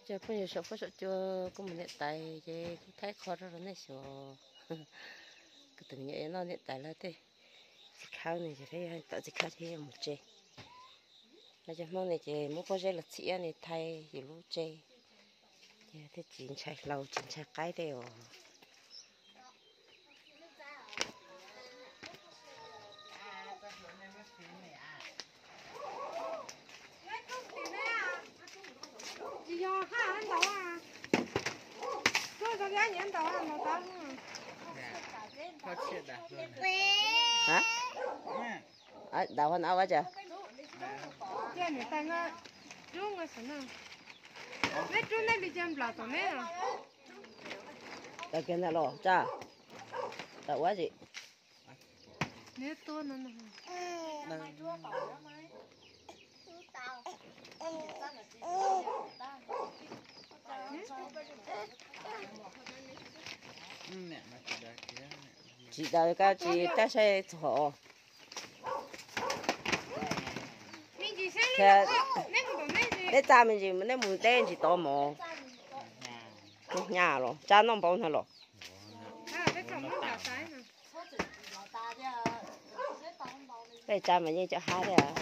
Cov phooj ywg saum fuab saum cua, kuv mus niam tais ces kuv thaij qhov rau rau nej xyuas. Kuv tus me nyuam noj niam tais lawv tej txiv khawb ne, ces peb tom txiv khawb thiab mus tsev. Lawv cov Hmoob ne ces muab pob zeb los txhim ne, thaij yus lub tsev, ces thiaj tsis ntshai hlau tsis ntshai qaib tej os. Tsis yog haj ntau, tsuag tau li nyiam ntau ntau tau. Hab, ntau hab na ua cas? Cia niam tais no rub, neb rub nej li cas nplawm tom neb. Tau kiag ntawm los tsa, tau ua si. Tsis daws koj tsis tab saib txog. Neb tsa me ntsis, neb mus deb ntsis tod mov. Neb hnyav los tsa noj npaum no los. Peb tsa mas yeej cov hab thiab.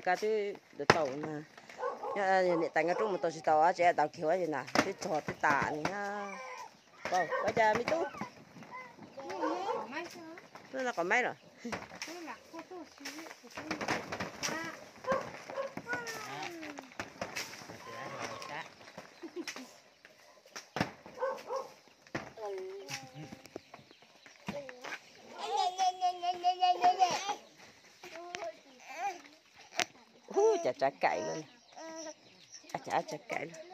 Koj twb tau na, niam tais nkawd rub mus tau tsis tau tsev tau kiag ua na, twb txog twb tas ne. Ua cas me tub? Lub no qos maib los. Ub, cas tsav kaim lawm, cas tsav kaim lawm.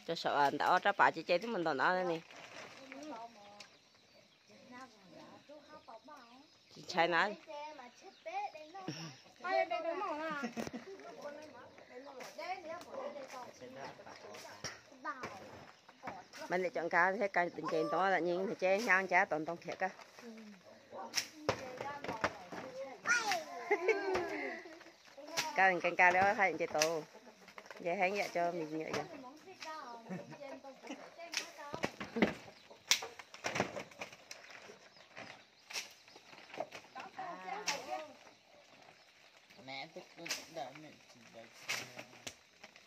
Cov saum ntawm ob rab pas ces ces twb mus ntaus no ne. Tsis ntshai na. Mas niam cov nkag thiab ka nce ntoo lam nyeej ces hnyav ncaj tom ntoo khiav koj. Koj nkag nkag li haj nce tau, nce heev yam cov me nyuam yog.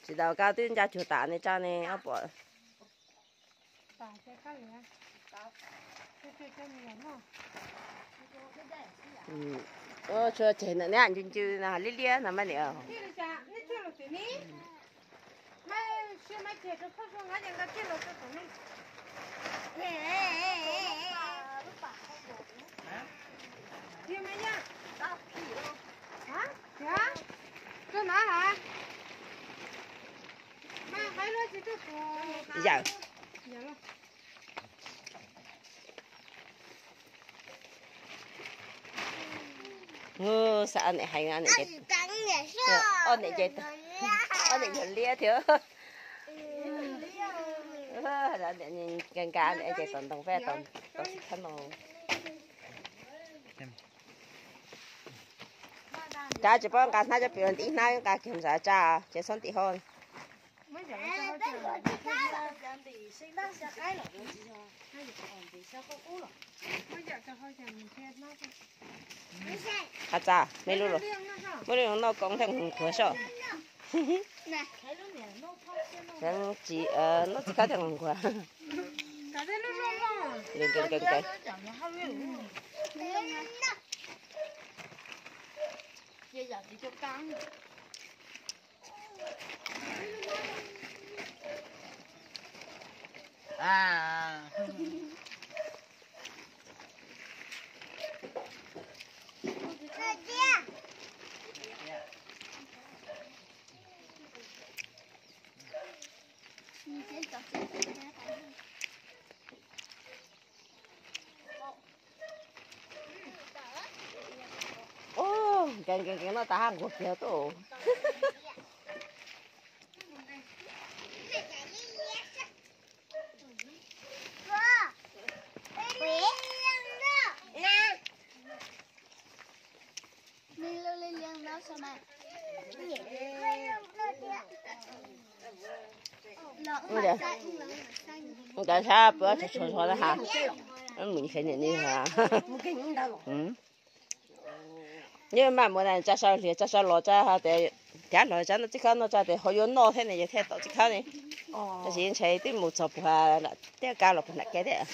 Tsis daws koj twb ncaj cuag tas ne, tsa ne ob pom. Tshuav tseg ntawm neb ncw ncw no liab liab no mas niam. Yawm. Xav niam heev, ob niam ces, ob niam yog liab thiab. Nkag nkag niam ces tom ntoo peb tau tsis khab no. Kav tsis paub nqa hnab cov pim nti hnab nqa kiag mus xav tsa ces xob ntim hauj. Qab tsa, muaj lub noj koob thiaj mus khuav soj. Tsis, noj txiv kab thiaj nquag nquag. Ub, nkees nkees nkees noj tas hab nquag kiag tuaj. Ntawd sab pab tshov tshov tshov na has, mus xyov niam ni has. Nyob maj mus na, tsa saw hlias tsa saw los tsa tias, cav los tsa noj txiv khawb no tsa tias ho yuav noj thiab ne, yog thiaj tau txiv khawb ne. Tab sis ntshe twb mus txog puag tej kab los puag nram kev thiab.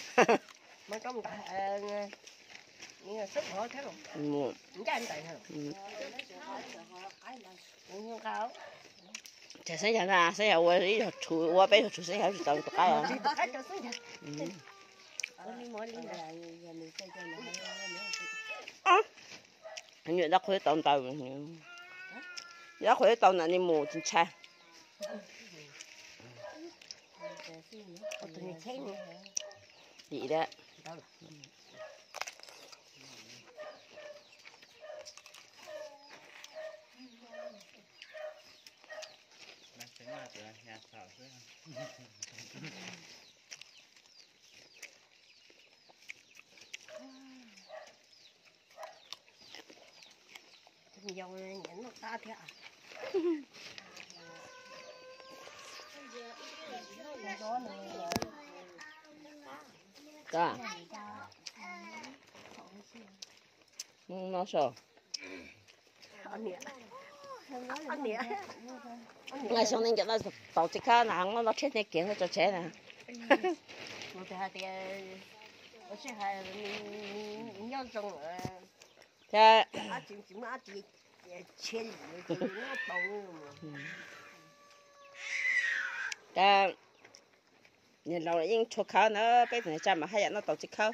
Ces xeeb yawg na, xeeb yawg ua ib yog tshus, ua peb yog tshus xeeb yawg tsis tau rov qab. Nyuam dab qhuav tau ntawd, dab qhuav tau ntawd ni mus tsis ntshai. Yim dab. Nyob noj qab thiab. Noj so. Xyoo no cov no tau txiv khawb na, noj tsheb txiv kev tso tsev na. Thiab niag laus yeej tshua khawb na, peb tus niag tsaj mas haj yam noj tau txiv khawb.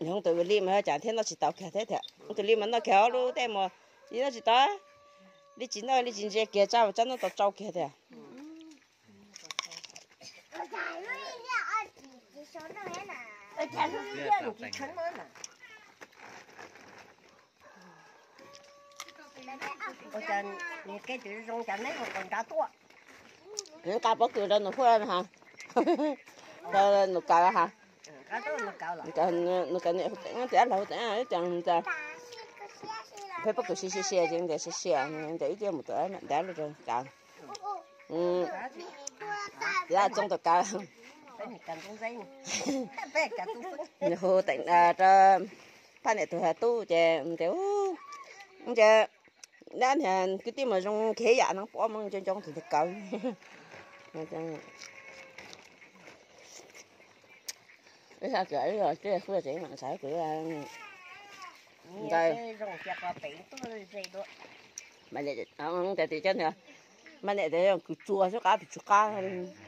Nyob tus li mas cas thiaj noj tsis tau kiag thiab tiag. Tus li mas noj kiag ob lub tej mas li noj tsis tau, li tsis noj li tsis ntse kiag, tsaj mas tsaj noj tau tsau kiag tiag. Nqa pob kws rau nus huaj na has. Rau nus kav has. Nus kav niam hu teev, tias laus hu teev, ib tias peb pob kws sia sia sia ces ntias sia sia, ntias ib tias mus tom ntiav lub rau kav. Tias txoov tom kav. Nws hu teev rau phaj niam tus tub ces tias, ces dab niag kwv tij mas zoo khiav yam no pom mus ncoo ncoo tus ntawd kav. Ib sab kws ib los txij kuj tseem mam xav kws ntawd. Mas tias tias, mas niam tias kws txua xwb qab pes tsawg qab,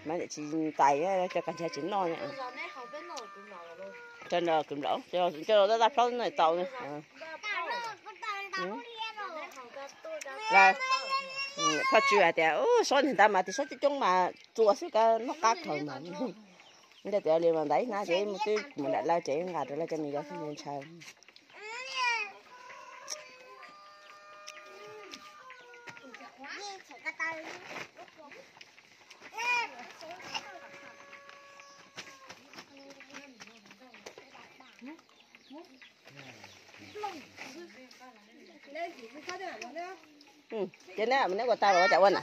mas niam tsis ntais, cov kab ntsha tsis noj. Cov no kws nplaum, cov no dab dab plaub no tau na. Phaj tswv hais tias, sob niag ntawd mas tias sob coob coob mas txua xwb, kab noj qab khaws mas. Ntawd tias li mas ntawd ib hnab ces mus twb mus nram lawv ces nqa rau lawv cov me yau xwb ntshaw. Ces neb mus neb kuas tau los ua cas ua na?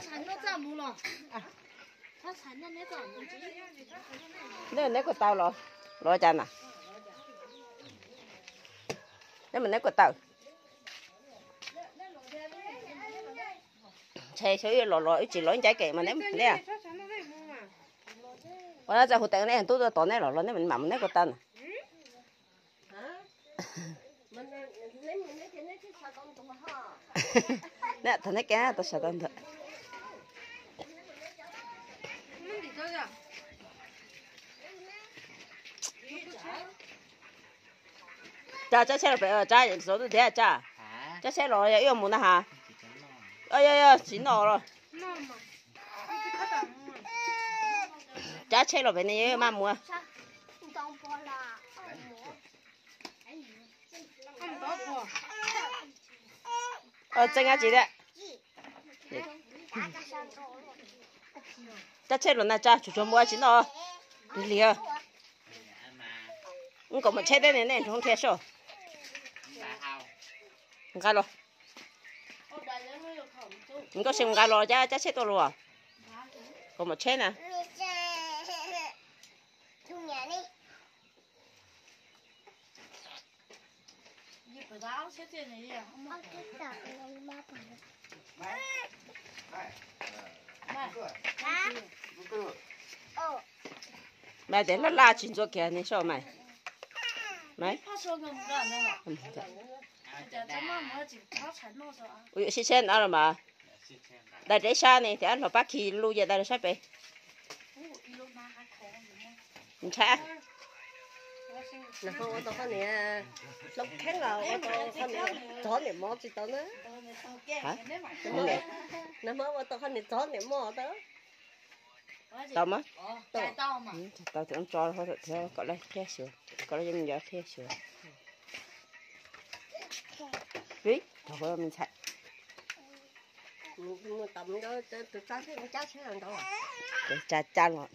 Neb neb kuas tau los, los ua cas na? Neb mus neb kuas tau. Qhe xyov wb los los wb tsis los ib ncaib kev mas neb, neb, ua no txawm hu teev neb tub tuaj tos neb los los neb mam mus neb ko taw na. Neb tau neb kev tau sawv tau ntuag. Tsab, tsab tsheb los pem, tsab xov twb tias tsab, tsab tsheb los yog wb yuav mus na has. Yog, yog tsis noj los. Tsab tsheb los pem ne yog wb maj mus. Txeeb dab tsi thiab? Tsab tsheb los na tsab, tsuas tsuag mus tsis noj. Lig lig, wb kom mus tsheb teb ne nej nrog dhia soj. Nqa los. Nkauj Xeeb nqa los tsab, tsab tsheb tuaj los. Kom mus tsheb na. Mas tias laj laj tsis ntxuav kiag ne soj mas. Ua yuav sib tsheb na los mas. Dai reb sab ne tias los pab khi lub yam dai rau sab pem. Ntshai. Ua tau qhov niam hloov kheeb los ua tau qhov niam txov niam mov tsis tau na. Nag hmo ua tau qhov niam txov niam mov tau. Tau mas. Tau tus tso thiab kom lawv qhia xyuas, kom lawv cov me nyuam qhia xyuas. Vim thaum me ntxhais tsa tsa los.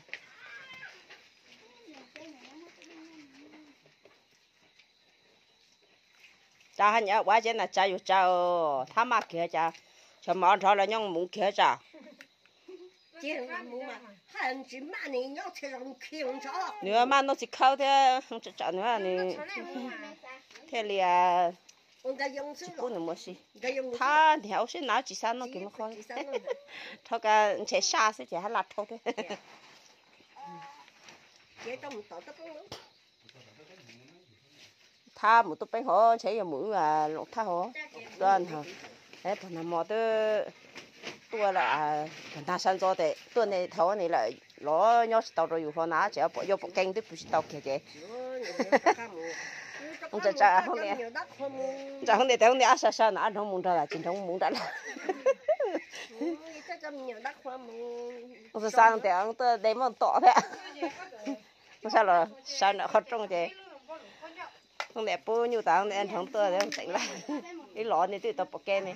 Tsa haj nyab ua tsev na tsa yus tsa, thab maj kiag cas, xyov mov nrov los nyob mus kiag tsa. Nws maj noj txiv khawb thiab, tsam nws thiaj li tsis pub nws mus si. Thab ntiag ua siab na tsis xav noj kiag mov qhuav. Rhaub ka ntshe saj xwb ces hab laj rhaub thiab. Thab mus tuaj peeb hov ntshe yog mus wb Loos Thaj hov. Tuaj, pog nag hmo twb tuaj lawm, pog ntag sab ntxov tes tuaj ne thaum ne lawm los nyob tsis tau rau yus hlo na ces pom yog pom keeb twb pw tsis tau kiag ces. Ntsa hoob ne tes hoob ne ab sab sab na ab nrov mus nrog lawm tsis nrov mus nrog lawm. Xav xav tes tuaj de muaj tom thiab. Sab los sab nram qhov rooj ces hoob ne pub nyuj tas hoob ne nrov tuaj teem lawm. Ib los ne twb tau pom keeb ne.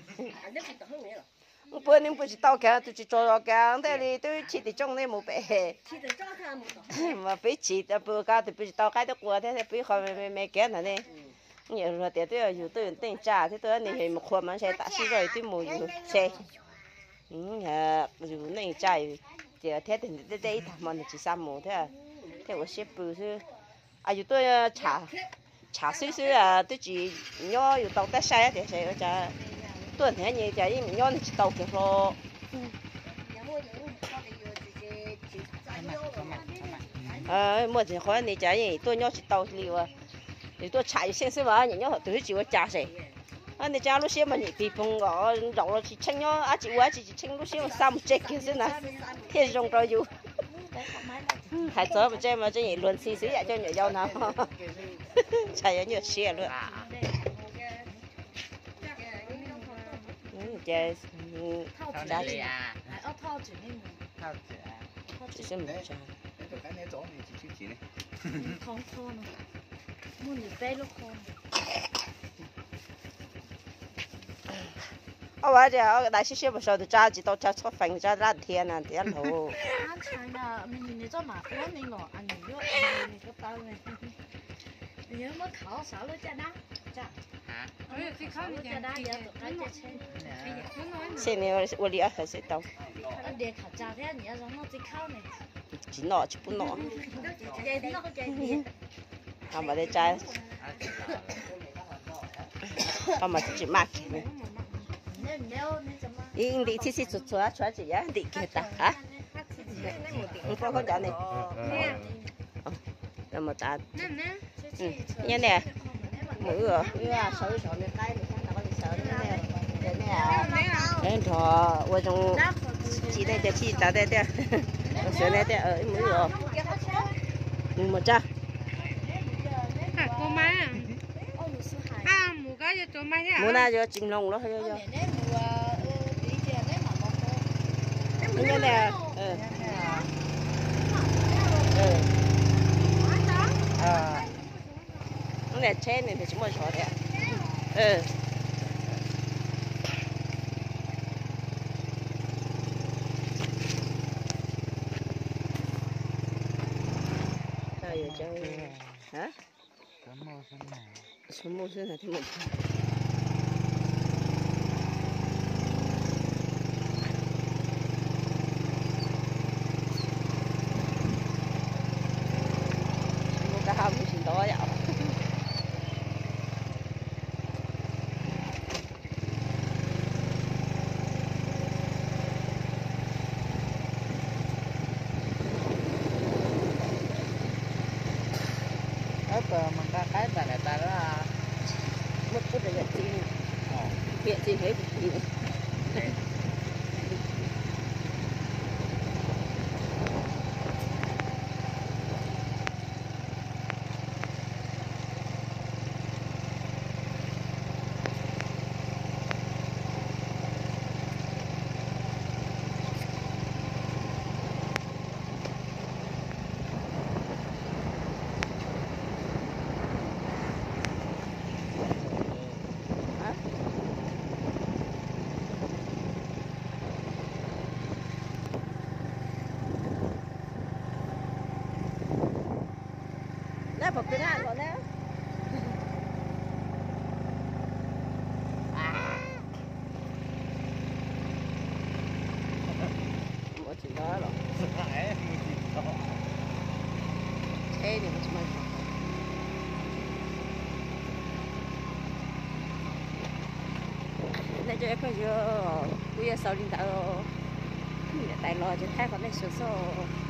Pub ne pw tsis tau kiag tus tsis tsaug zog kiag ntej li twb chim tim tsooj ne mus pem. Mas peb chim pw kab tus pw tsis tau qaib twb qua thiab peb qhov me me kiag ntawd ne. Nyuam luag tias twb yog yus tuaj yus neej tsa thiab tuaj ne yog mus qhua mas ntshe tam sim zoj twb mus yus se. Yus neej tsa ces thiab tes ntim tej tej ib tag hmo nws tsis xav mus thiab, thiaj ua siab pw xwb. Yus tuaj tsham xwb xwb twb tsis nyob yus tau tab saib tias tuaj nthiab nyi cas yeej nyob nws tsis tau kiag hlo. Muaj tsis qhov ne cas yeej tuaj nyob tsis tau li uas yus tuaj tsham yus xyeej xwb mas nyiam nyob thaum twg twb tsis ua cas se. Ne cas lub siab mas nyiam pig poog nkaus nraum los tsis tsheej nyob dab tsi ua dab tsi tsis tsheej lub siab mas xa mus tsev kiag xwb na thiaj zoo rau yus. Hais txog mus tsev mas tseem luag ntxhi xwb yam coj nyuam yaus na. Ntshai yuav nyuaj siab luaj. Ob vas dais siab siab mus sau tus tsab tsis tau tsab txhob feem tsab lab dhia na tiab laug. Xyov ne ua li ob xav xwb tau. Tsis noj tsis pub noj. Ho mas tsa, ho mas tsis maj kiag li. Ib ntim txhij txhij txhua txhua, tshuav tsis yav ntim kiag tas. Koj khaub ncaws ne? Mus tas. Nyob ne, mus wb os, wb sawv ib zos me qaib, nrog ua zoo, tsis ne tias tsis tas tiag tiag. Sawv ne tias mus wb os. Mus tsa. Mus na, yuav tsis mloog los yog. Niam tsheb ne tsis muaj zog thiab. Mus ka ha mus tsis nto yom. Mus nqa qaib nram niam tais lawm. Muaj tub rau yawm txiv, yawm txiv nrhiav kuv tis. Nab pom kwv nab los nab. Mus tsis nto los. Tsheb ni mus tsis muaj zog. Hnub no coj phooj ywg, kuv yuav xaus li ntawd. Niam tais los ces thaij kom nej sawv xwb.